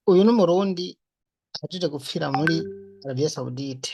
Uyu ni Umurundi ahejeje gupfira muri Arabie Saoudite.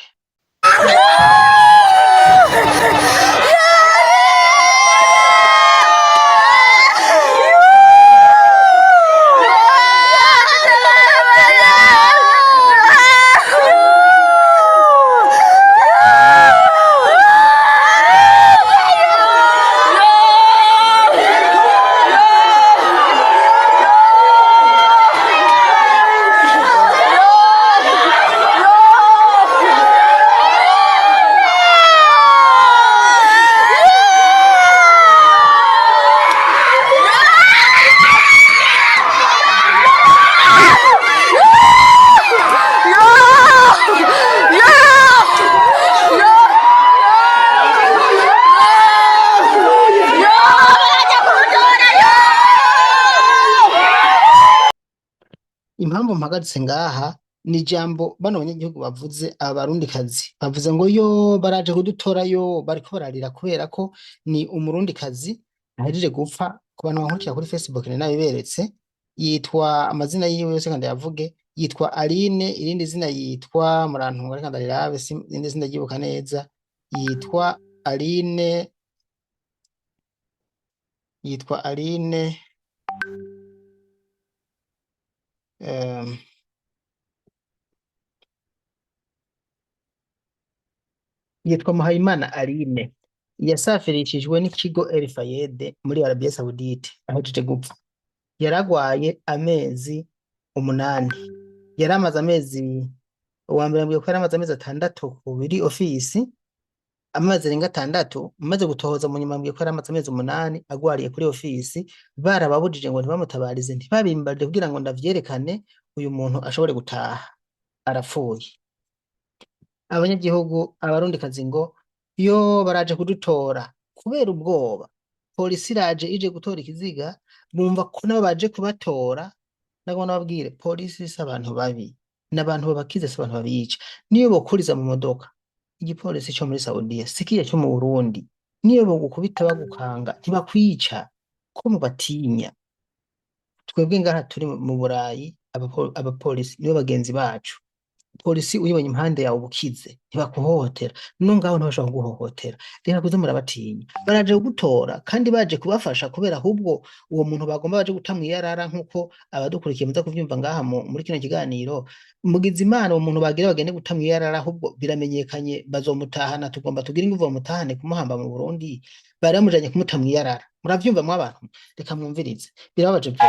Impamvu mpagaritse ngaha ni ijambo bano banyagihugu bavuze, aba barundikazi bavuze ngo yo baraje kudutora, yo bariko bararira kubera ko ni Umurundikazi ahejeje gupfa. Ku bantu bankurikira kuri Facebook ni nabiberetse, yitwa, amazina yiwe yose kandi yavuge, yitwa Aline, irindi zina yitwa, murantunga, reka ndarirabe, irindi zina ryibuka neza, yitwa Aline, yitwa Aline, yitwa Muhayimana Aline, yasafirishijwe n'ikigo El Fayed muri Arabie Saoudite. Ahejeje gupfa, yaragwaye amezi 8, yaramaze amezi, uwa mbere ambwiye ko yaramaze amezi 6 ku biri ofisi, amazi arenga 6. Maze gutohoza mu nyuma, ambwiye ko yaramaze amezi 8 agwariye kuri ofisi. Barababujije ngo ntibamutabarize, ntibabimbarire kugira ngo ndavyerekane, uyu muntu ashobore gutaha. Arapfuye. Abanyagihugu, Abarundikazi ngo yo baraje kudutora, kubera ubwoba polisi iraje ije gutora ikiziga, bumva ko nabo baje kubatora. Nagomba nababwire, polisi si abantu babi, n'abantu babakize, si abantu babica. Niyo bokuriza mu modoka, igipolisi co muri Saudiya si kirya co mu Burundi, niyo bogukubita bagukanga ntibakwica ko mubatinya. Twebwe ngaha turi mu Burayi, abapolisi nibo bagenzi bacu. Polisi uyibonye impande yawe ubukize, ntibakuhohotera, no ngaho ntibashobora kuguhohotera. Reka kuza murabatinya. Baraje kugutora kandi baje kubafasha, kubera ahubwo uwo muntu bagomba baje guta mw'iyarara, nk'uko abadukurikiye muza kuvyumva ngaha muri kino kiganiro. Mugize Imana uwo muntu bagira bagende guta mw'iyarara, ahubwo biramenyekanye, bazomutahana. Tugomba tugire inguvu bamutahane kumuhamba mu Burundi. Bari bamujanye kumuta mw'iyarara. Muravyumva mwabantu? Reka mwumvirize, birababaje pe.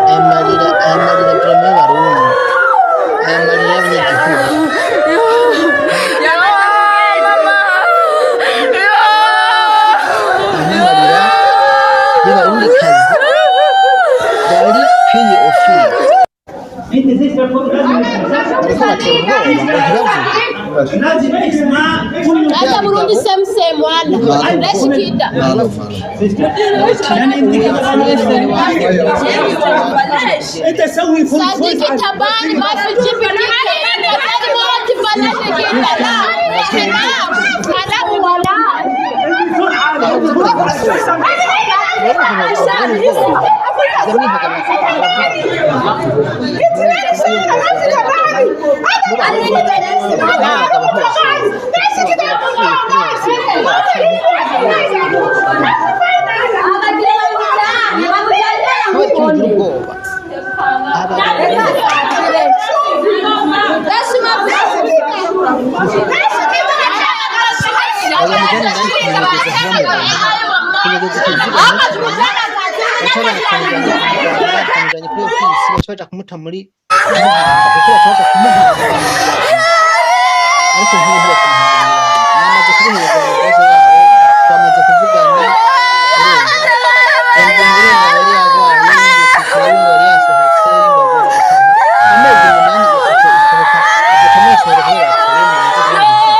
Aya marira, aya marira vraiment y'Abarundi, aya marira y'abanyagihugu, aya ni amarira y'Abarundikazi bari kw'iyi ofisi, bariko batera ubwoba ngo ntibavuge. Hata Burundi same same wala. Rashikida. Ntibavuge, baratinya uwo yapfuye ni mwene wabo. Sadiki Tabani ما في جيب تيكت. مرات بلد كده لا حرام حرام ولا. Rero ukuntu bavuga ubwoba, mwihaga baravuga n'abagabo hose yapfuye kuri ofisi, kubera ko mugira ubwoba abagabo. Bayamujyane ndani kumunyegeza vuba muganga, kunyegeza ikiziga ntukibone. Baca barakamujanye kwa muganga, bakamujanye kuri ofisi, baca baja kumuta muri Kumuhamba, kuko baca baja kumuhamba mw'ibanga. Ariko nk'ubu ntibakimuhamba mw'ibanga, namaze kubihereza abakozi babo, twamaze kuvugana. Urumva, bambwiye ngo urumva yari yarwaye, ngo itike ngo yari yasohotse, ngo agomba gutaha. Amezi 8, itike isohoka, agaca amusohora kubera apfuye ngo amaze kubona ikiziga.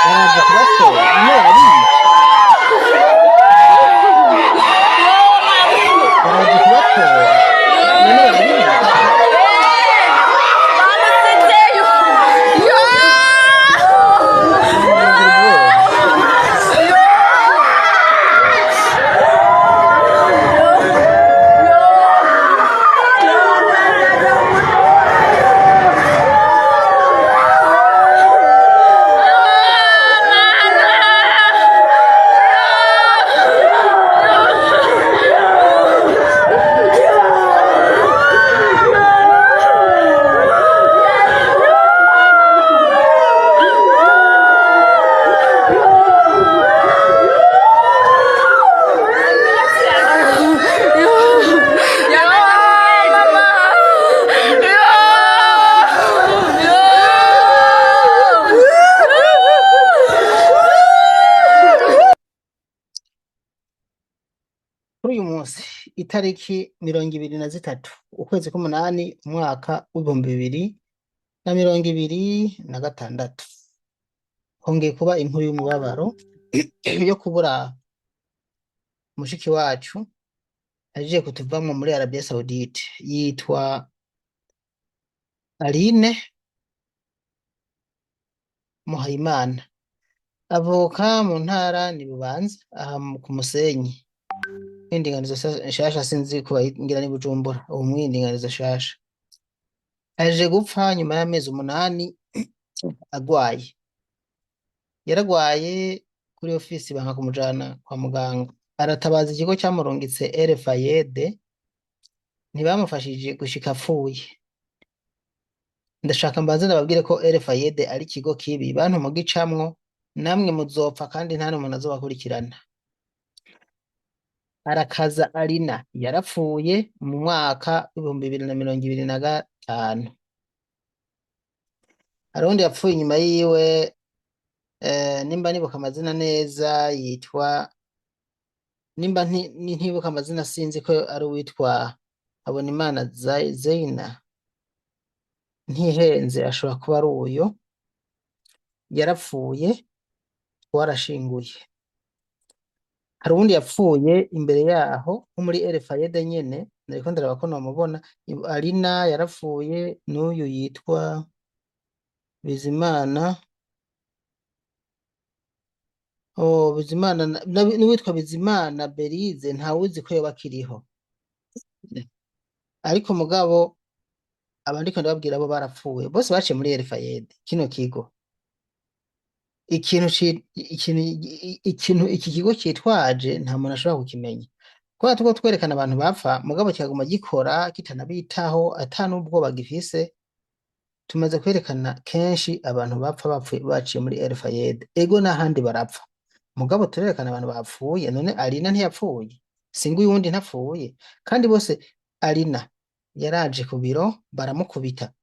Baraje kubatora, bamwe barabica, baraje kubatora, none barabica. Ngira ubwoba. Kuri uyu munsi, itariki 23 ukwezi k'umunani, umwaka w'2026, hongeye kuba inkuru y'umubabaro yo kubura mushiki wacu aje kutuvamwo muri Arabia Saudite, yitwa Aline Muhayimana, avuka mu ntara ni Bubanza, aha ku Musenyi, mw'indinganizo nshasha, sinzi ko ngira ni Bujumbura ubu mw'indinganizo nshasha. Aje gupfa nyuma y'amezi 8 agwaye. Yaragwaye kuri ofisi, banka kumujana kwa muganga, aratabaza ikigo camurungitse Al Fayed, ntibamufashije gushika apfuye. Ndashaka mbanze ndababwire ko Al Fayed ari ikigo kibi, bantu mugicamwo namwe muzopfa, kandi nta n'umuntu azobakurikirana. Arakaza Alina yarapfuye mu mwaka w'2025. Hari uwundi yapfuye inyuma yiwe, nimba nibuka amazina neza yitwa, nimba ntibuka amazina, sinzi ko ari uwitwa Habonimana Zeina, ntihenze ashobora kuba ari uyo. Yarapfuye, twarashinguye. Hari uwundi yapfuye imbere yaho nko muri Al Fayed nyene, nariko ndaraba ko nomubona. Alina yarapfuye, n'uyu yitwa Bizimana. Oh, Bizimana n'uwitwa Bizimana Berize, ntawuzi ko yoba akiriho, ariko mugabo abandiko ndababwira bo barapfuye bose, baciye muri Al Fayed, kino kigo. Ikintu iki kigo citwaje nta muntu ashobora kukimenya, kubera turiko twerekana abantu bapfa, mugabo kikaguma gikora kitanabitaho, ata n'ubwoba gifise. Tumaze kwerekana kenshi abantu bapfa, bapfuye baciye muri Al Fayed. Ego, n'ahandi barapfa, mugabo turerekana abantu bapfuye. None Alina ntiyapfuye? Singa uyundi ntapfuye? Kandi bose, Alina yaraje ku biro baramukubita,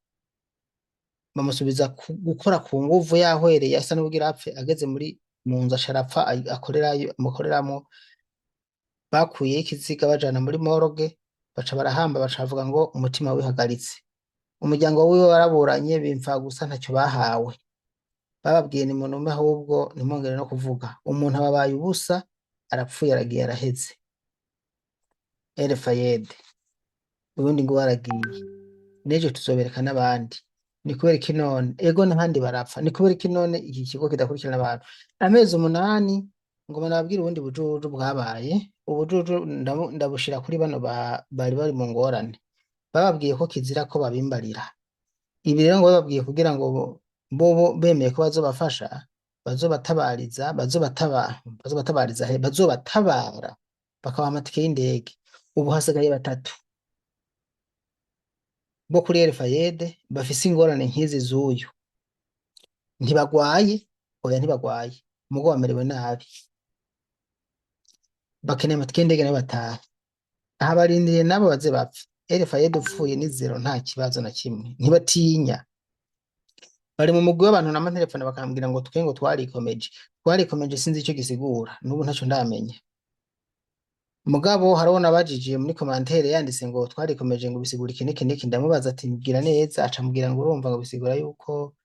bamusubiza gukora ku nguvu, yahwereye, asa n'uwugira apfe. Ageze muri mu nzu aca arapfa, akorerayo, amukoreramwo. Bakuyeyo ikiziga bajana muri morgue, baca barahamba, baca bavuga ngo umutima wihagaritse. Umuryango wiwe waraburanye bimfa gusa, ntacyo bahawe. Bababwiye ni munume, ahubwo ntimwongere no kuvuga. Umuntu ababaye ubusa, arapfuye, aragiye, araheze. Al Fayed, ubundi ngo waragiye, n'ejo tuzobereka n'abandi. Ni kubera iki none? Ego, n'ahandi barapfa. Ni kubera iki none iki kigo kidakurikirana abantu amezi 8? Ngo nababwire ubundi bujuju bwabaye. Ubujuju ndabushira kuri bano bari bari mu ngorane. Bababwiye ko kizira ko babimbarira. Ibi rero ngo bababwiye kugira ngo bobo bemeye ko bazobafasha, bazobatabariza, bazobatabariza he, bazobatabara bakabaha amatike y'indege. Ubu hasigaye batatu bo kuri El Fayed bafise ingorane nk'izi z'uyu. Ntibagwaye, oya ntibagwaye, mugo bamerewe nabi, bakeneye amatike y'indege nabo batahe. Aha barindiriye nabo baze bapfe. El Fayed upfuye ni zero, nta kibazo na kimwe, ntibatinya. Bari mu mugwi w'abantu n'amatelefone bakambwira ngo twe ngo twarikomeje, twarikomeje, sinzi ico gisigura, n'ubu ntaco ndamenya. Mugabo hariho nabajije muri commentaire yanditse ngo twarikomeje ngo bisigura iki n'iki n'iki, ndamubaza ati mbwira neza, aca ambwira ngo urumva ngo bisigura yuko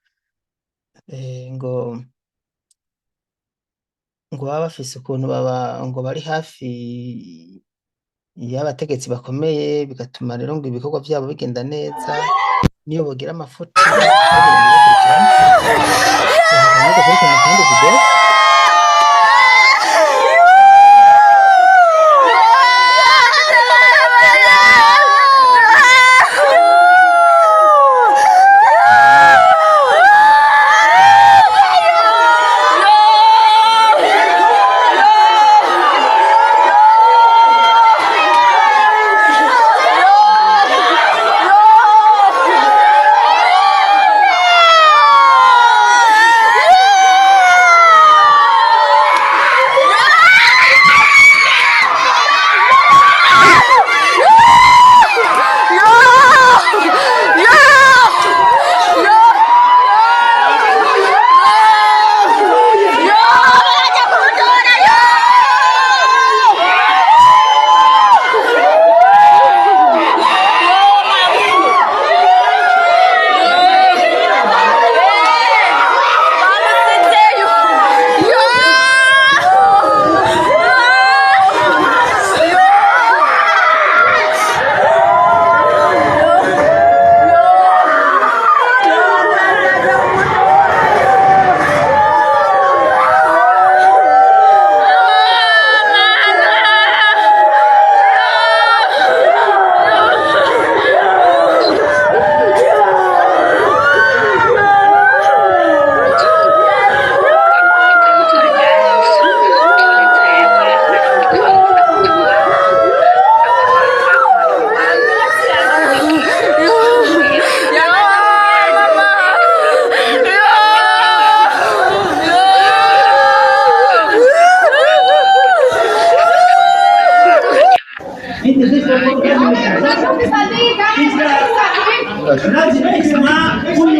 ngo baba bafise ukuntu baba ngo bari hafi y'abategetsi bakomeye, bigatuma rero ngo ibikorwa vyabo bigenda neza niyo bogira amafuti bagenda bakurikirana. Reka dukurikirane kandi video.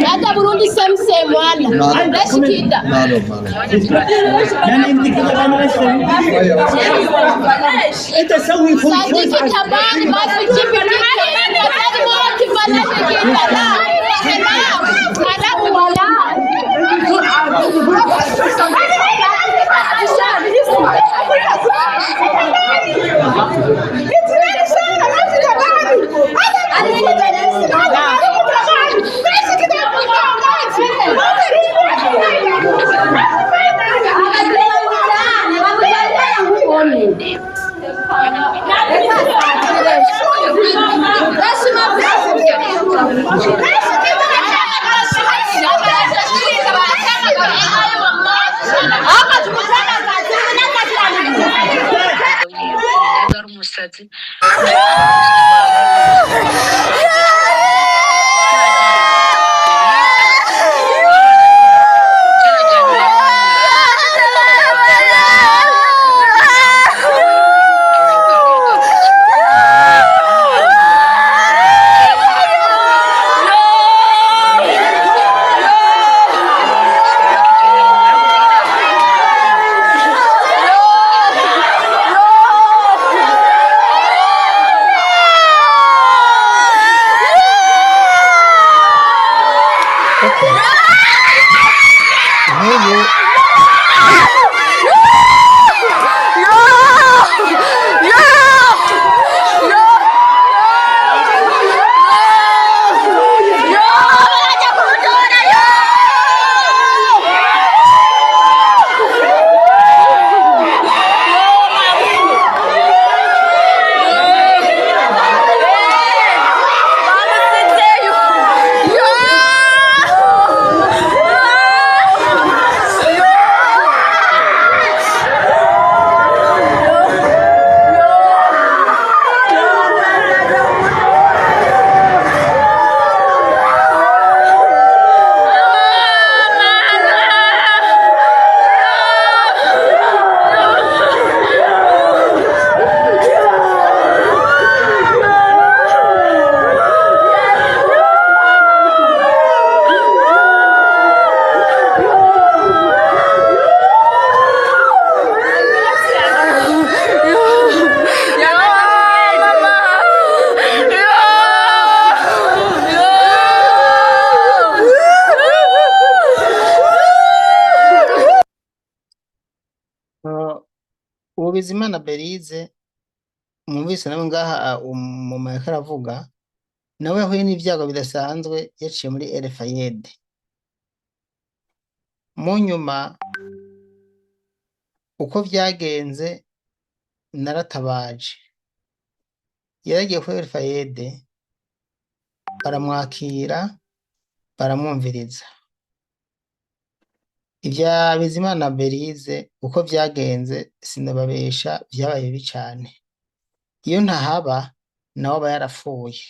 Hata Burundi same same wala. ليش كده؟ يعني انت كده انا انت سوي فول صديقي كمان ما في جيب Ari umusazi. Okay. Nk'ubu Bizimana Berize mwumvise nawe ngaha mu yariko aravuga, nawe yahuye n'ivyago bidasanzwe yaciye muri Al-Fayed. Mu nyuma uko vyagenze naratabaje, yaragiye kuri Al-Fayed baramwakira, baramwumviriza. Ivya Bizimana Berize uko vyagenze sinobabesha, vyabaye bibi cane. Iyo ntahaba nawe aba yarapfuye.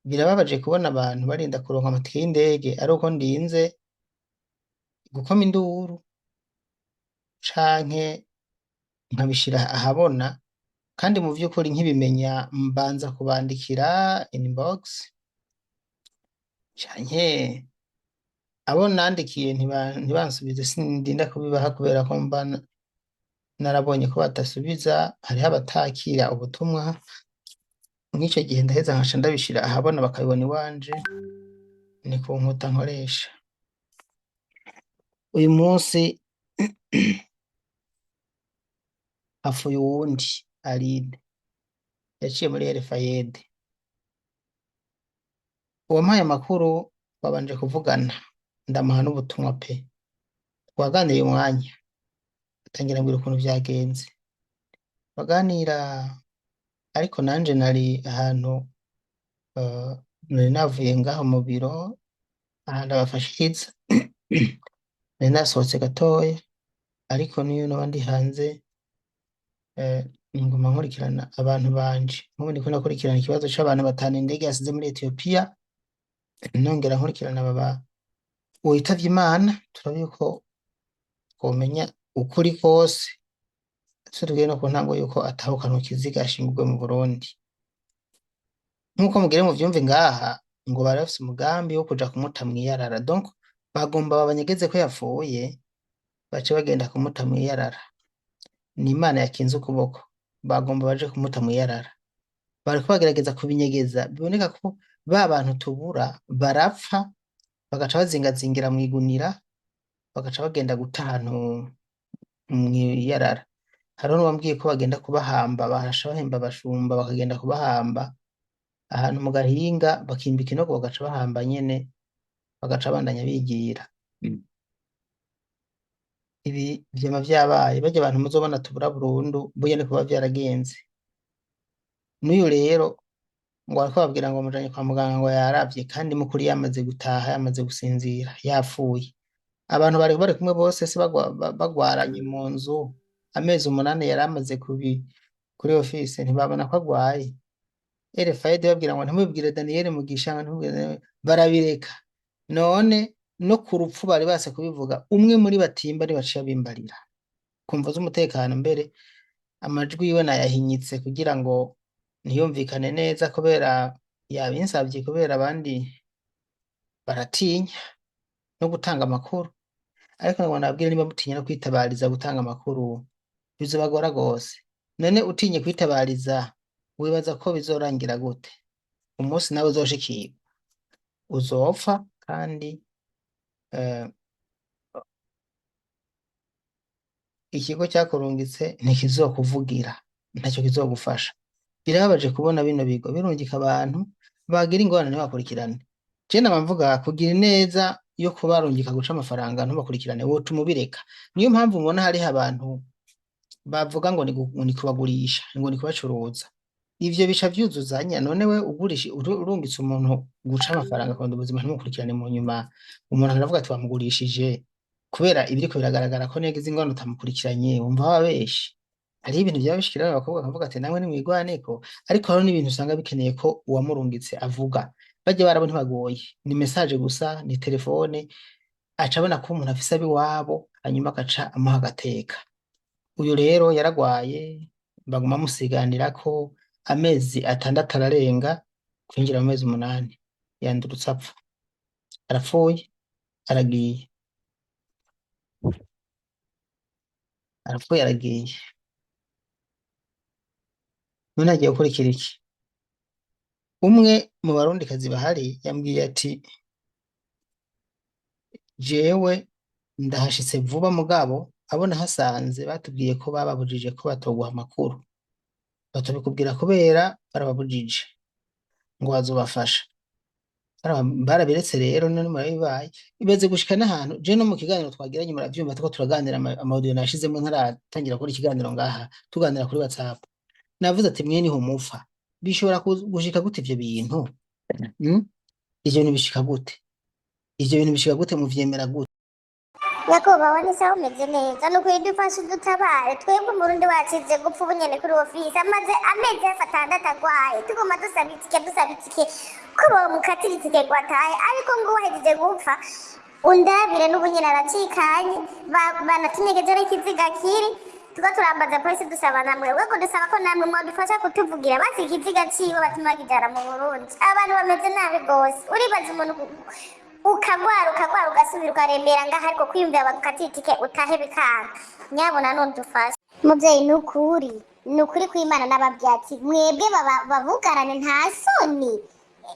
Birababaje kubona abantu barinda kuronka amatike y'indege ari uko ndinze gukoma induru canke nkabishira ahabona, kandi mu vy'ukuri nkibimenya mbanza kubandikira inbox canke abo nandikiye ntibansubize, sindinda kubibaha kubera ko mba narabonye ko badasubiza, hariho abatakira ubutumwa. Nk'ico gihe ndaheza nkaca ndabishira ahabona bakabibona iwanje, ni ku nkuta nkoresha. Uyu munsi hapfuye uwundi Aline, yaciye muri Al-Fayed. Uwampaye amakuru twabanje kuvugana, ndamuha n'ubutumwa pe, twaganiriye umwanya, atangira ambwira ukuntu vyagenze, baganira, ariko nanje nari ahantu nari navuye ngaho mu biro ahantu abafashiriza, nari nasohotse gatoya, ariko niyo noba ndi hanze nguma nkurikirana abantu banje. Nk'ubu ndiko ndakurikirana ikibazo c'abantu batanu indege yasize muri Ethiopia, nongera nkurikirana baba uwitavye Imana, turabe yuko twomenya ukuri kose, ese tugere no ku ntango yuko atahukanwa ikiziga ashingurwe mu Burundi. Nk'uko mugire muvyumve ngaha, ngo bari bafise umugambi wo kuja kumuta mw'iyarara, donc bagomba babanyegeze ko yapfuye, bace bagenda kumuta mw'iyarara. Ni Imana yakinze ukuboko, bagomba baje kumuta mw'iyarara. Bariko bagerageza kubinyegeza, biboneka ko ba bantu tubura barapfa bagaca bazingazingira mw'igunira, bagaca bagenda guta ahantu mw'iyarara. Hariho n'uwambwiye ko bagenda kubahamba, bahasha bahemba abashumba bakagenda kubahamba ahantu mu gahinga, bakimba ikinogo bagaca bahamba nyene, bagaca bandanya bigira. Ibi vyama vyabaye, barya abantu muzobona tubura burundu, burya niko biba vyaragenze. N'uyu rero ngo bariko babwira ngo mujanye kwa muganga ngo yaravye, kandi mukuri yamaze gutaha, yamaze gusinzira, yapfuye. Abantu bari bari kumwe bose se bagwaranye mu nzu amezi 8 yari amaze kuri office, ntibabona ko agwaye. Al-Fayed babwira ngo ntimubibwire Daniel Mugisha, ngo ntimubwire Daniel, barabireka. None no ku rupfu bari base kubivuga, umwe muri batimba nibaciye abimbarira. Ku mvo z'umutekano mbere amajwi yiwe nayahinyitse kugira ngo ntiyumvikane neza, kubera yabinsavye, kubera abandi baratinya no gutanga amakuru. Ariko ngo nababwire, niba mutinya no kwitabariza gutanga amakuru bizobagora gose. None utinye kwitabariza wibaza ko bizorangira gute? Umunsi nawe uzoshikirwa uzopfa, kandi ikigo cyakurungitse ntikizokuvugira, ntacyo kizogufasha. Birababaje kubona bino bigo birungika abantu bagira ingorane ntibakurikirane. Je nama mvuga kugira ineza yo kubarungika guca amafaranga ntubakurikirane, wotuma ubireka. Niyo mpamvu mubona hariho abantu bavuga ngo ni kubagurisha, ngo ni kubacuruza. Ivyo bica vyuzuzanya. None we ugurisha, urungitse umuntu guca amafaranga akunda ubuzima ntumukurikirane, mu nyuma umuntu aravuga ati wamugurishije, kubera ibiriko biragaragara ko niyo yagize ingorane utamukurikiranye, wumva wababeshe. Hariho ibintu vyaba bishikira abakobwa bakavuga ati namwe nimwigwaneko, ariko hariho n'ibintu usanga bikeneye ko uwamurungitse avuga. Barya barabo ntibagoye, ni message gusa, ni telefone, aca abona ko umuntu afise abiwabo, hanyuma agaca amuha agateka. Uyu rero yaragwaye, baguma bamusiganirako amezi 6 ararenga, kwinjira mu mezi 8, yandurutse apfa, arapfuye, aragiye, arapfuye, aragiye. None hagiye gukurikira iki? Umwe mu barundikazi bahari yambwiye ati jewe ndahashitse vuba, mugabo Abo nahasanze batubwiye ko bababujije ko batoguha amakuru, batobikubwira kubera barababujije ngo bazobafasha. Barabiretse rero none murabibaye ibaze gushika n'ahantu je no mu kiganiro twagiranye muravyumva tuko turaganira ama audio nashizemo ntaratangira gukora ikiganiro ngaha tuganira kuri WhatsApp, navuze ati mwe niho mupfa bishobora gushika gute ivyo bintu? Ivyo bintu bishika gute? Ivyo bintu bishika gute? Muvyemera gute? Nyakubahwa, ni sawa, umeze neza? Ni ukuri dufashe udutabare. Twebwe Umurundi wacize gupfa ubunyene kuri ofisi, amaze amezi hafi 6 agwaye. Tuguma dusaba itike, dusaba itike ko bomukatira itike ngo atahe, ariko ngo uwahejeje gupfa undabire n'ubunyene aracikanye. Banatunyegeje n'ikiziga kiri tuko turambaza polisi. Dusaba namwe ubwo dusaba ko namwe mwadufasha kutuvugira basi ikiziga ciwe batuma bakijana mu Burundi. Abantu bameze nabi rwose. Uribaza umuntu ukagwara, ukagwara, ugasubira ukarembera ngaha, ariko kwiyumvira bagukatira itike utahe bikanga. Nyabona none dufashe muvyeyi, ni ukuri, ni ukuri kw'Imana. N'ababwiye ati mwebwe babugarane, nta soni,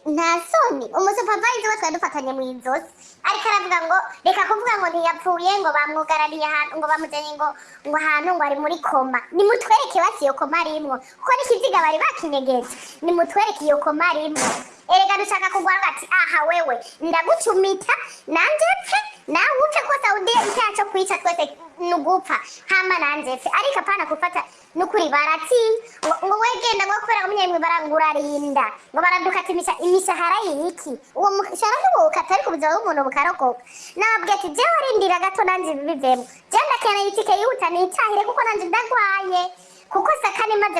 nta soni. Umusupervisor we twari dufatanye mu izosi ariko aravuga ngo reka kuvuga ngo ntiyapfuye, ngo bamwugaraniye ahantu, ngo bamujanye ngo ahantu ngo ari muri coma. Nimutwereke basi iyo coma arimwo, kuko n'ikiziga bari bakinyegeje. Nimutwereke iyo coma arimwo. Erega dushaka kugwara ati aha wewe ndagucumita nanje pfe nawe upfe, ko Saudiya icyaha cyo kwica twese nugupfa, hama nanje pfe, ariko apana gufata. Nukuri baratinya ngo wegenda ngo kubera ngo mwemwe barangurarinda ngo baradukata imishahara yiki. Uwo mushahara ntiwokata, ariko ubuzima bw'umuntu bukarokoka. Nababwiye ati jewe rindira gato nanje bivemo, jewe ndakeneye itike yihuta nitahire kuko nanje ndagwaye, kuko sakani imaze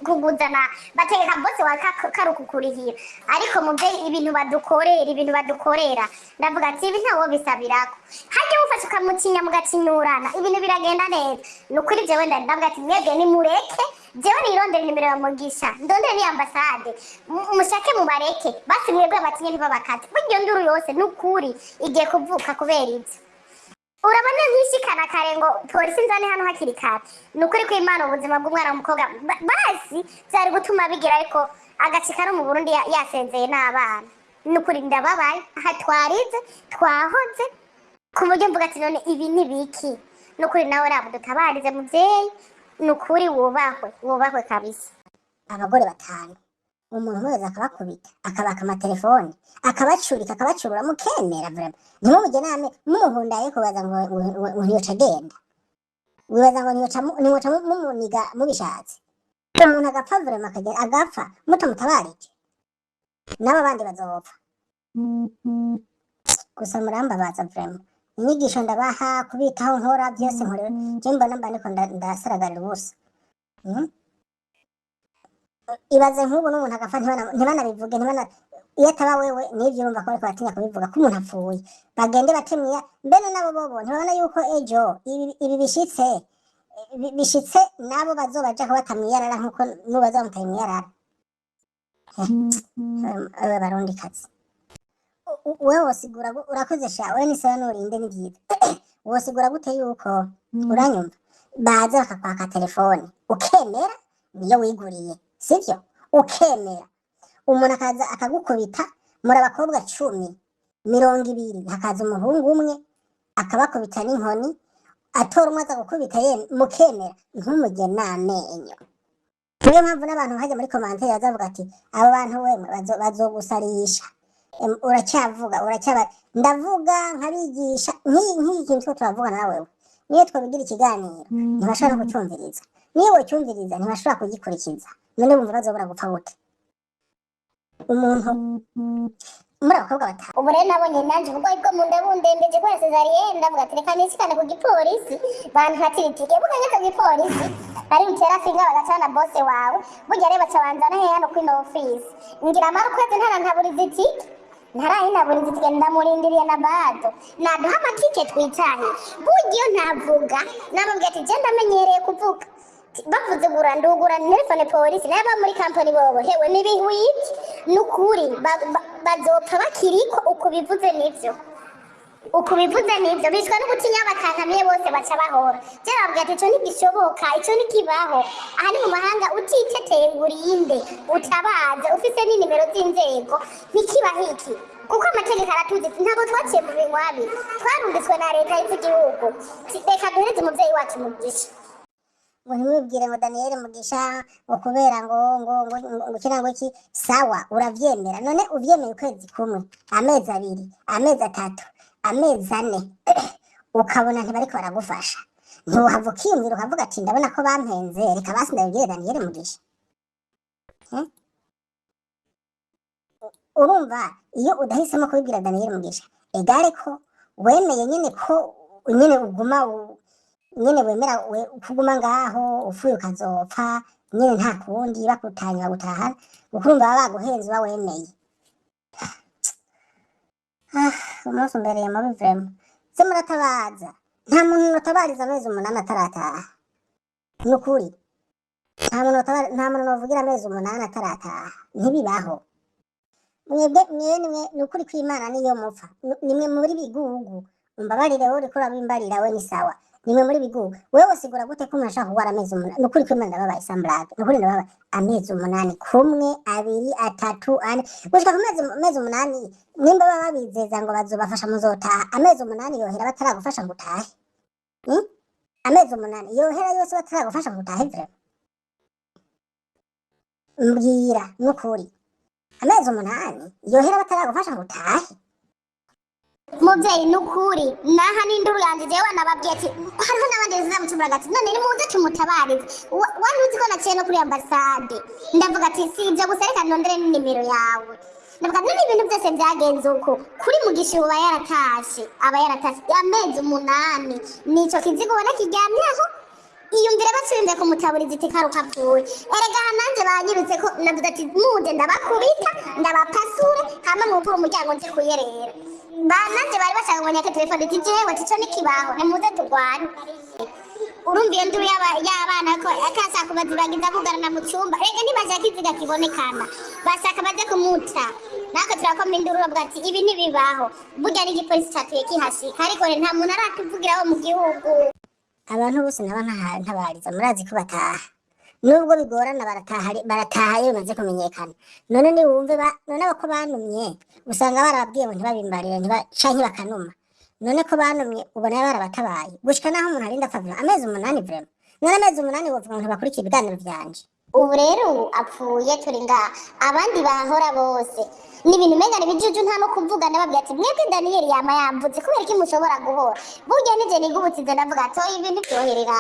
kuguzana bategeka bose wa karukukurihira. Ariko muvyeyi, ibintu badukorera, ibintu badukorera, ndavuga ati ibi ntawo bisabirako. Hajya mufashe ukamucinya mugacinyurana, ibintu biragenda neza. Ni ukuri jewe ndavuga ati mwebwe nimureke jewe nirondere nimero ya Mugisha, ndondere ni ambasade, mushake mubareke basi mwebwe abatinye ntibabakate. Burya nduru yose ni ukuri igiye kuvuka kubera ibyo. Urabona nkishikana kare ngo polisi nzane hano hakiri kare, ni ukuri ko Imana ubuzima bw'umwana w'umukobwa basi byari gutuma bigira, ariko agacika no mu Burundi yasezeye n'abana. Ni ukuri ndababaye. Aha twarize twahoze ku buryo mvuga ati none ibi ni biki? Ni ukuri nawe raba dutabarize muvyeyi, ni ukuri wubahwe, wubahwe kabisa. Abagore batanu, umuntu umwe wese akabakubita, akabaka amatelefone, akabacurika, akabacurura, mukemera? Vraiment, ntimumujye name mumuhundaye kubaza ngo ntiyoca agenda. Wibaza ngo ntiyoca mumuniga mubishatse, umuntu agapfa vraiment, akagenda agapfa mutamutabarije, n'aba bandi bazopfa. Gusa murambabaza vraiment. Inyigisho ndabaha, kubitaho nkora byose nkorera je, mbona mba ndiko ndasaragarira ubusa. Ibaze nk'ubu n'umuntu agapfa ntibanabivuge, ntibana iyo ataba wewe n'ivyo urumva ko bariko baratinya kubivuga ko umuntu apfuye, bagende batemya mbene nabo bobo ntibabona yuko ejo ibi bishitse, bishitse nabo bazobaja kubata mwiyarara nkuko n'ubu bazamutaye mwiyarara. Ewe barundi kazi, wewe wosigura urakoze sha, wewe ni sawa nurinde, ni byiza. Wosigura gute yuko uranyumva baza bakakwaka telefone ukemera, niyo wiguriye sivyo? Ukemera umuntu akaza akagukubita muri abakobwa 10, 20, hakaza umuhungu umwe akabakubita n'inkoni, atora umwe aza gukubita ye, mukemera ntumujye n'amenyo? Niyo mpamvu n'abantu hajya muri commentaire bazavuga ati abo bantu wemwe bazogusarisha. Uracyavuga, uracyaba ndavuga nkabigisha nk'iki kintu two turavuga na wewe, niyo twabigira ikiganiro ntibashobora no kucyumviriza, niyo bocyumviriza ntibashobora kugikurikiza. None bumva bazobura gupfa gute umuntu muri abakobwa batanu? Ubu rero nabonye nanje uburwayi bwo mu nda bundembeje kubera césarienne, ndavuga ati reka nishikane ku gipolisi bankatira itike. Buga ku gipolisi bari butera finga bagacana bose wawe. Burya rero baca banzana he hano kwino office, ngira amara ukwezi ntarantaburiza itike, ntarayinaburiza itike, ndamurindiriye na bado naduha amatike twitahe. Burya iyo ntavuga nababwiye ati je ndamenyereye kuvuga, bavuze gura ndugura telefone polisi n'aba muri kampani bobo hewe n'ibihwiki. Nukuri bazopfa bakiriko uko bivuze nivyo. Uko bivuze nivyo, bicwa no gutinya, bakankamiye bose baca bahora. Je nababwira ati ico ntigishoboka, ico ntikibaho. Aha ni mu mahanga, utiteteye ngo urinde utabaze ufise n'inimero z'inzego, ntikibaho iki, kuko amategeko aratuzi. Ntabwo twaciye mu binywabi, twarungitswe na leta y'igihugu. Reka duhereze umuvyeyi wacu Mugisha. Ngo ntimwibwire ngo Daniel Mugisha ngo kubera ngo kira ngo iki. Sawa, uravyemera. None uvyemeye ukwezi kumwe, amezi 2, amezi 3, amezi 4, ukabona ntibariko baragufasha, ntiwohava ukiyumvira ukavuga ati ndabona ko bampenze, reka basi ndabibwire Daniel Mugisha? Eh? Urumva iyo udahisemo kubibwira Daniel Mugisha, egare ko wemeye nyene ko nyene uguma nyene wemera kuguma ngaho, upfuye ukazopfa nyene, nta kundi, bakutanye bagutahana, ukurumva baba baguhenze, uba wemeye. Ah, umunsi umbereye mubi vraiment. Se muratabaza, nta muntu notabariza amezi 8 atarataha. Nukuri nta muntu nta muntu novugira amezi 8 atarataha, ntibibaho. Mwebwe mwene mwe, nukuri kw'Imana niyo mupfa. Nimwe muri bigugu. Umbabarire wowe uriko urabimbarira, we ni sawa, nimwe muri bigugu. Wewe usigura gute ko umuntu ashaka kurwara amezi 8? Nukuri kw'Imana ndababaye, sans blague, nukuri ndababaye. Amezi 8, kumwe, 2, 3, 4, gushika ku mezi 8, nimba baba babizeza ngo bazobafasha muzotaha, amezi 8 yohera bataragufasha ngo utahe? Hmm? Amezi 8 yohera yose bataragufasha ngo utahe? Vraiment, mbwira nukuri, amezi 8 yohera bataragufasha ngo utahe? Muvyeyi, nukuri naha n'induru yanje. Jewe nababwiye ati hariho n'abandi bazamucumura, ati none nimuze tumutabarize. Wari uzi ko naciye no kuri ambasade, ndavuga ati si ibyo gusa, reka ndondere n'inimero yawe. Ndavuga none ibintu byose byagenze uko kuri Mugisha, ubu aba yaratashe, aba yaratashe amezi 8. Nico kizigo ubona kiryamye aho. Iyumvire basubimve kumutaburiza iti karuka apfuye. Erega aha nanje banyirutse ko navuze ati muze ndabakubita ndabapasure, hama mwugure umuryango nze kuyerera. Ba nanje bari bashaka ngo nyake telefone, ati jewe ati ico nikibaho, nimuze turwane. Urumva iyo nduru y'abana ko akashaka kubazibagiza bugarana mu cyumba. Rega ntibashaka iziga kibonekana, bashaka baze kumuta. Natwe turakoma induru, bavuga ati ibi ntibibaho. Burya n'igipolisi catuye kihashika, ariko nta muntu aratuvugiraho mu gihugu. Abantu bose naba ntabariza, murazi ko bataha nubwo bigorana, barataha, barataha iyo bimaze kumenyekana. None niwumve none ko banumye, usanga barababwiye ngo ntibabimbarire, ntiba canke bakanuma. None ko banumye, ubona barabatabaye gushika naho umuntu arinda apfa amezi 8? Vraiment, none amezi 8 wovuga ngo ntibakurikiye ibiganiro vyanje? Ubu rero ubu apfuye turi ngaha, abandi bahora bose ni ibintu umenga ni ibijuju, nta no kuvuga. Ndababwira ati mwebwe Daniyeli yama yamvutse, kubera iki mushobora guhora? Burya nije nigubutize, ndavuga ati oya, ibintu byoherera.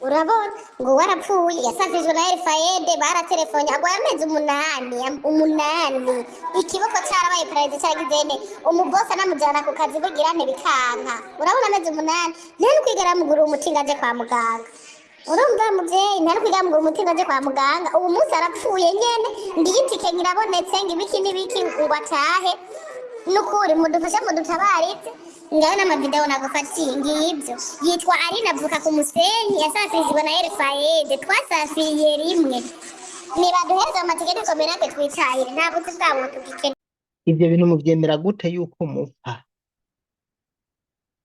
Urabona ngo warapfuye, yasafijwe na Elfayede, baratelefone, agwaye amezi 8, 8, ikiboko carabaye paralysé, caragize ne umubosi anamujana ku kazi bugira nte bikanka. Urabona amezi 8, nta no kwigera bamugurira umuti ngo aje kwa muganga. Urumva muvyeyi, nta no kwigera bamugurira umuti ngo aje kwa muganga. Ubu munsi arapfuye nyene, ngiyo itike ngirabonetse, ngo ibiki n'ibiki ngo atahe. Nukuri mudufashe, mudutabarize. Ngaho n'amavideo nagufatiye ngibyo. Yitwa Arina, avuka ku Musenyi, yasafirizwa na Elfayede, twasafiriye rimwe. Nibaduhereze amatike dukomeye natwe twitahire, nta buzi bwabo tugikeneye. Ivyo bintu muvyemera gute yuko mupfa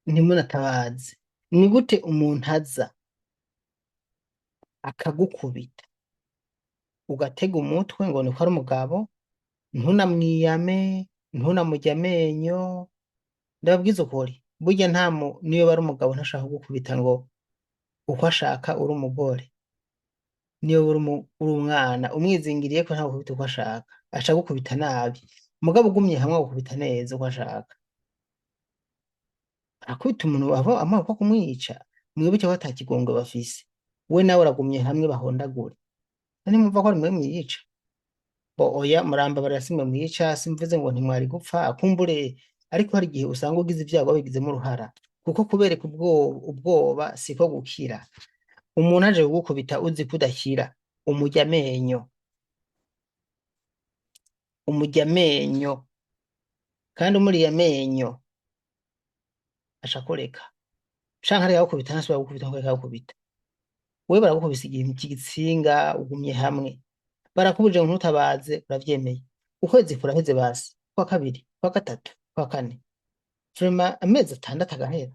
ntimunatabaze? Ni gute umuntu aza akagukubita, ugatega umutwe ngo niko ari umugabo, ntunamwiyame, ntunamurye amenyo? Ndababwiza ukuri, burya nta mu niyo bari umugabo ntashaka kugukubita ngo uko ashaka. Uri umugore, niyo uri umwana umwizingiriyeko, ntagukubita uko ashaka, aca agukubita nabi. Mugabo ugumye hamwe agukubita neza uko ashaka. Arakubita umuntu ava amaboko kumwica. Mwibuke ko ata kigongwe bafise. We nawe uragumye hamwe bahondagure. None mwumva ko ari mwe mwiyica? Bo oya, murambabarira, simwe mwiyica, simvuze ngo ntimwari gupfa kumbure, ariko hari igihe usanga ugize ibyago wabigizemo uruhara, kuko kubereka ubwoba siko gukira. Umuntu aje kugukubita uzi ko udakira, umurya amenyo, umurya amenyo, kandi umuriye amenyo aca akureka, canke areka gukubita, ntasubira gukubita nkuko yareka gukubita. Wewe baragukubise ikintu c'igitsinga, ugumye hamwe, barakubujije ngo ntutabaze, uravyemeye. Ukwezi kuraheze, basi kwa kabiri, kwa gatatu, kwa kane. Vraiment amezi 6 agahera,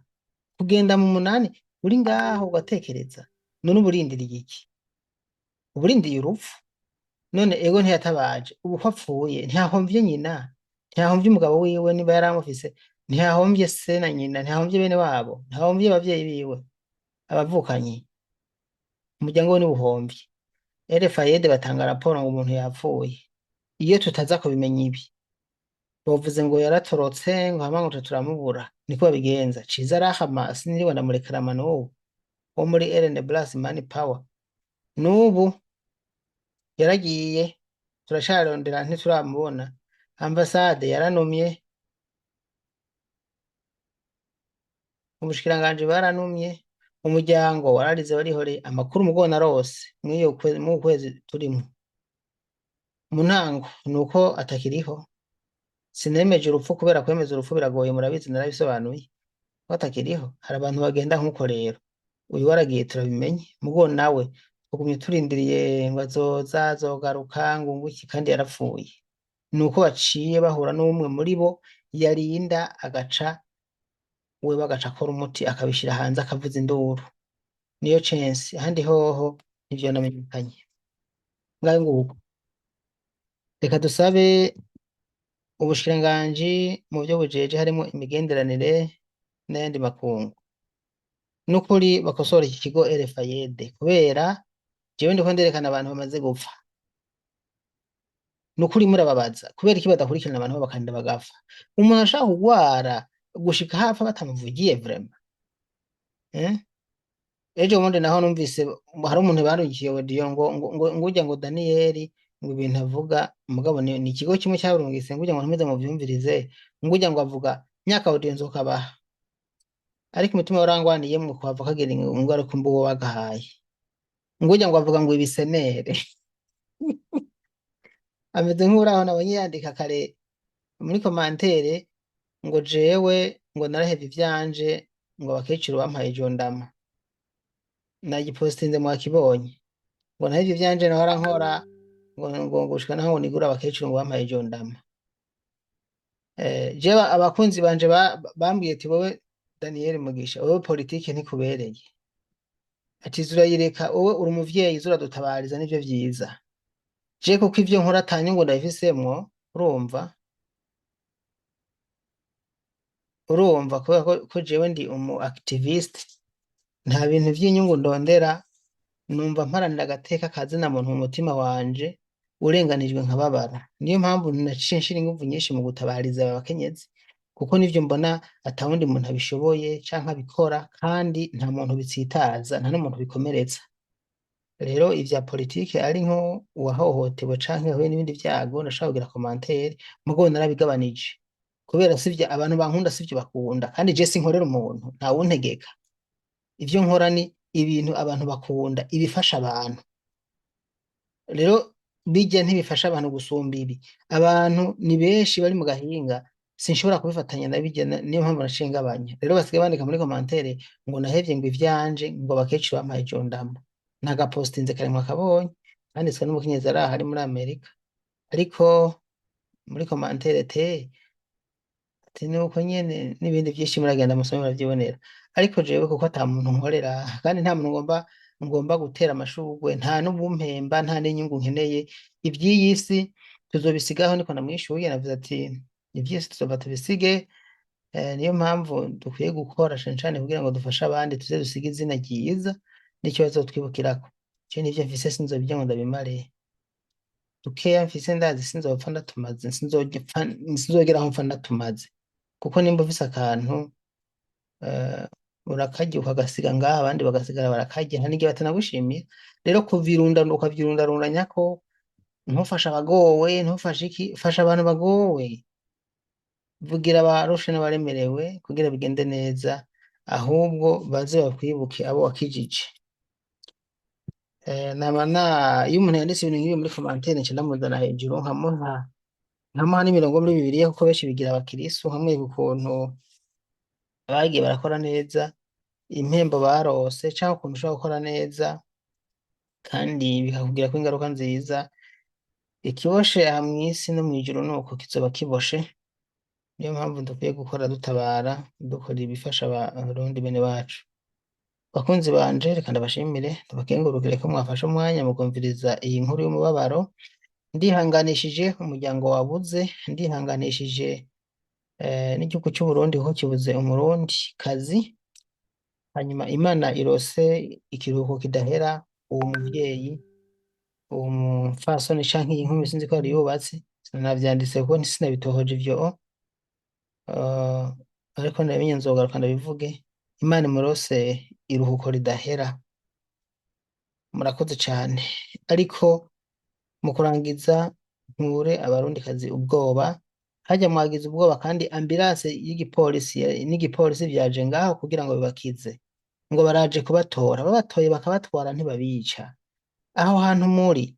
kugenda mu 8 uri ngaho ugatekereza, none uba urindiriye iki? Uba urindiriye urupfu. None ego ntiyatabaje, ubu ko apfuye ntiyahomvye nyina, ntiyahomvye umugabo wiwe niba yaramufise, ntiyahomvye se na nyina, ntiyahomvye bene wabo, ntiyahomvye abavyeyi biwe, abavukanyi, umuryango we niwuhomvye. RFID batanga raporo ngo umuntu yapfuye. Iyo tutaza kubimenya ibi, bovuze ngo yaratorotse, ngo hama ngo turamubura, niko babigenza. Ciza arahama, siniriwe ndamurekarama n'ubu wo muri Ellen Blast Money Power, n'ubu yaragiye, turacarondera ntituramubona. Ambasade yaranumye, ubushikiranganji baranumye, umuryango wararize warihoreye. Amakuru mugo narose mw'iyo mu kwezi turimwo mu ntango nuko atakiriho. Sinemeje urupfu kubera kwemeza urupfu biragoye, murabizi narabisobanuye ko atakiriho. Hari abantu bagenda nk'uko rero uyu waragiye turabimenye, mugo nawe tugumye turindiriye ngo azoza azogaruka ngo nguki, kandi yarapfuye. Nuko baciye bahura n'umwe muri bo yarinda agaca we bagaca akora umuti akabishira hanze akavuza induru, niyo chance. Ahandi hoho ntivyonamenyekanye. Ngayo nguko, reka dusabe ubushikiranganji mu vyo bujeje harimo imigenderanire n'ayandi makungu, nukuri bakosora iki kigo RFID, kubera jewe ndiko nderekana abantu bamaze gupfa. Nukuri murababaza kubera iki badakurikirana abantu bakarinda bagapfa? Umuntu ashaka kugwara gushika hapfa batamuvugiye, vraiment, eh? Ejo bundi naho numvise hari umuntu barungikiye audio ngo ngo urya ngo Daniyeli ngo ibintu avuga, mugabo ni ikigo kimwe cyarungitse ngo urya ngo ntumize muvyumvirize, ngo urya ngo avuga myaka audio nzokabaha, ariko umutima warangwaniyemwo kuhava kagira ingaruka mbi uwo bagahaye. Ngo urya ngo avuga ngo ibisenere ameze nk'uraho nabonye yandika kare muri commentaire ngo jewe ngo narahevye ivyanje ngo abakecuru bampaye ijondama, nagipostinze mwakibonye, ngo nahevye ivyanje nahora nkora ngo gushika naho ngo nigura abakecuru ngo bampaye ijondama. Jewe abakunzi banje bambwiye ati wowe Daniel Mugisha, wowe politike ntikubereye, ati zurayireka, wowe uri umuvyeyi zuradutabariza nivyo vyiza. Je kuko ivyo nkora ata nyungu ndabifisemwo, urumva kubera ko jewe ndi umu activist, nta bintu vy'inyungu ndondera, numva mparanira agateka kazina muntu mu mutima wanje, urenganijwe nkababara. Niyo mpamvu naciye nshira inguvu nyinshi mu gutabariza aba bakenyezi, kuko nivyo mbona atawundi muntu abishoboye canke abikora, kandi nta muntu bitsitaza, nta n'umuntu bikomeretsa. Rero ivya politike ari nko uwahohotewe canke yahuye n'ibindi vyago, ndashobora kugira commentaire, mugabo narabigabanije kubera sivyo abantu bankunda, sivyo bakunda, kandi je sinkorera umuntu, ntawuntegeka. Ivyo nkora ni ibintu abantu bakunda, ibifasha abantu. Rero bijya ntibifasha abantu gusumba ibi. Abantu ni benshi bari mu gahinga, sinshobora kubifatanya na bijya, niyo mpamvu naciye ngabanya. Rero basigaye bandika muri commentaire ngo nahevye ngo ivyanje ngo abakecuru bampaye ijondama. Nagapostinze kare mwakabonye, kanditswe n'umukenyezi ari aha ari muri Amerika, ariko muri commentaire te ati nuko nyene n'ibindi vyinshi, muragenda musome muravyibonera. Ariko jewe kuko ata muntu nkorera, kandi nta muntu ngomba gutera amashurwe, nta n'ubumpemba, nta n'inyungu nkeneye, ivy'iyi si tuzobisigaho. Niko namwishuye, navuze ati ivy'isi tuzova tubisige. Niyo mpamvu dukwiye gukora cane cane kugira ngo dufashe abandi, tuze dusige izina ryiza n'icyo bazotwibukirako. Je nivyo mfise sinzobirya ngo ndabimare, dukeya mfise ndazi sinzopfa ndatumaze, sinzogera aho mpfa ndatumaze, kuko nimba ufise akantu urakarya ukagasiga ngaha, abandi bagasigara barakarya, nta n'igihe batanagushimira. Rero kuvirunda ukavyirundarundanyako, ntufashe abagowe, ntufashe iki, fasha abantu bagowe, vugira abarushe n'abaremerewe kugira bigende neza, ahubwo baze bakwibuke abo wakijije. Nama na iyo umuntu yanditse ibintu nk'ibi muri commentaire nca ndamuzana hejuru nkamuha n'imirongo muri Bibiliya, kuko benshi bigira abakirisu, nkamwereka ukuntu bagiye barakora neza, impembo barose, canke ukuntu ushobora gukora neza kandi bikakugirako ingaruka nziza. Ikiboshe aha mw'isi no mw'ijuru nuko kizoba kiboshe. Niyo mpamvu dukwiye gukora, dutabara, dukora ibifasha abarundi bene bacu. Bakunzi banje, reka ndabashimire, ndabakengurukire ko mwafashe umwanya mukumviriza iyi nkuru y'umubabaro. Ndihanganishije umuryango wabuze, ndihanganishije n'igihugu c'Uburundi kuko kibuze umurundi kazi. Hanyuma Imana irose ikiruhuko kidahera uwo muvyeyi, uwo mupfasoni canke iyi nkumi, sinzi ko yari yubatse, sinavyanditse kuko sinabitohoje ivyo, ariko ndabimenye nzogaruka ndabivuge. Imana imurose iruhuko ridahera. Murakoze cane. Ariko mu kurangiza, nkure abarundikazi ubwoba. Harya mwagize ubwoba, kandi ambulance y'igipolisi n'igipolisi vyaje ngaho kugira ngo bibakize, ngo baraje kubatora. Babatoye bakabatwara, ntibabica. Aho hantu muri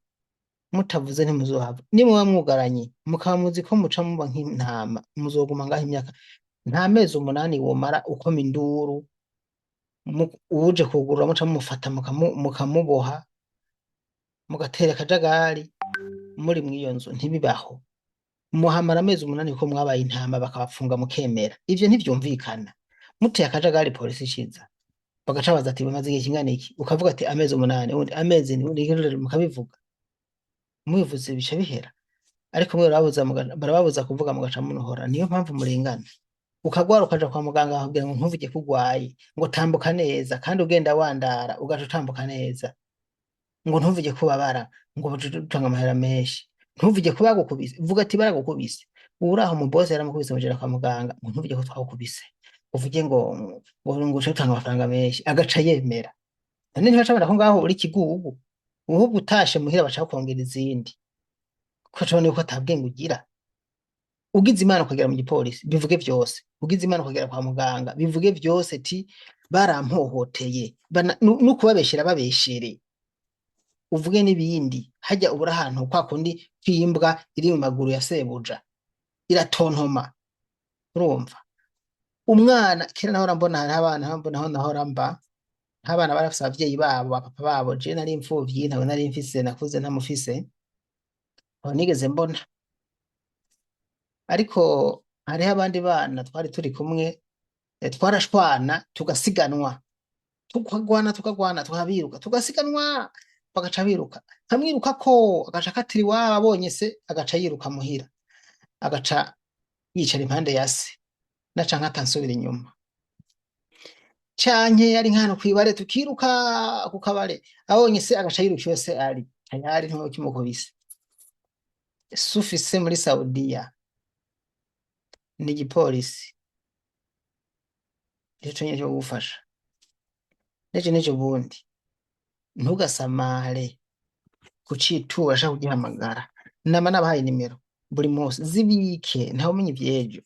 mutavuze ntimuzohava. Nimuba mwugaranye, mukaba muzi ko muca muba nk'intama, muzoguma ngaho imyaka. Nta mezi 8 womara ukoma induru. Uwuje kugurura muca mumufata, mukamuboha, mugatera akajagari muri mw'iyo nzu. Ntibibaho. Muhamara amezi 8 kuko mwabaye intama, bakabapfunga mukemera. Ivyo ntivyumvikana. Muteye akajagari, polisi iciza, bagaca baza ati: "Bamaze igihe kingana iki?" Ukavuga ati: "Amezi 8," ubundi amezi 7, ubundi mukabivuga. Mubivuze bica bihera. Ariko mwe barababuza kuvuga, mugaca munohora. Niyo mpamvu murengana. Ukagwara, ukaja kwa muganga, bakakubwira ngo ntuvuge ko ugwaye, ngo tambuka neza, kandi ugenda wandara, ugaca utambuka neza, ngo ntuvuge ko ubabara, ngo bace utanga amahera menshi. Ntuvuge ko bagukubise, vuga ati baragukubise. Uraho mu boss yaramukubise, mujana kwa muganga, ngo ntuvuge ko twagukubise, uvuge ngo uce utanga amafaranga menshi, agaca yemera. None ntibaca babona ko ngaho uri kigugu? Ahubwo utashe muhira baca bakongera izindi, kuko baca babona yuko ata bwenge ugira. Ugize Imana ukagera mu gipolisi, bivuge vyose. Ugize Imana ukagera kwa muganga, bivuge vyose, ti barampohoteye. N'ukubabeshera babeshere, uvuge n'ibindi. Hajya ubura ahantu kwa kundi kw'imbwa iri mu maguru ya sebuja iratontoma. Urumva umwana, kera nahora mbona hariho abana, mbona aho nahora mba nk'abana bari bafise abavyeyi babo, ba papa babo. Jewe nari imfuvyi, ntabwo nari mfise, nakuze ntamufise, ntabwo nigeze mbona. Ariko hariho abandi bana twari turi kumwe, twarashwana, tugasiganwa, tukagwana, tukagwana, tukabiruka, tugasiganwa, bagaca biruka, nkamwirukako, agaca akatira iwabo. Abonye se, agaca yiruka muhira, agaca yicara impande ya se, naca nkata nsubira inyuma. Canke yari nk'ahantu kw'ibare, tukiruka ku kabare, abonye se agaca yiruka iwe se ari tayari, ntiwe kimukubise. Se ufise muri Saudiya ni igipolisi, nico conyene co kugufasha. N'ejo n'ejo bundi ntugasamare kucitura, ashaka kugihamagara. Nama nabahaye nimero buri munsi, zibike, ntawumenya ivy'ejo.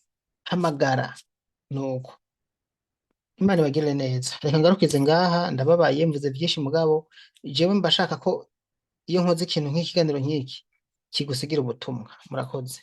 Hamagara. Nuko Imana ibagirire neza. Reka ngarukize ngaha, ndababaye, mvuze vyinshi, mugabo jewe mba shaka ko iyo nkoze ikintu nk'ikiganiro nk'iki kigusigira ubutumwa. Murakoze.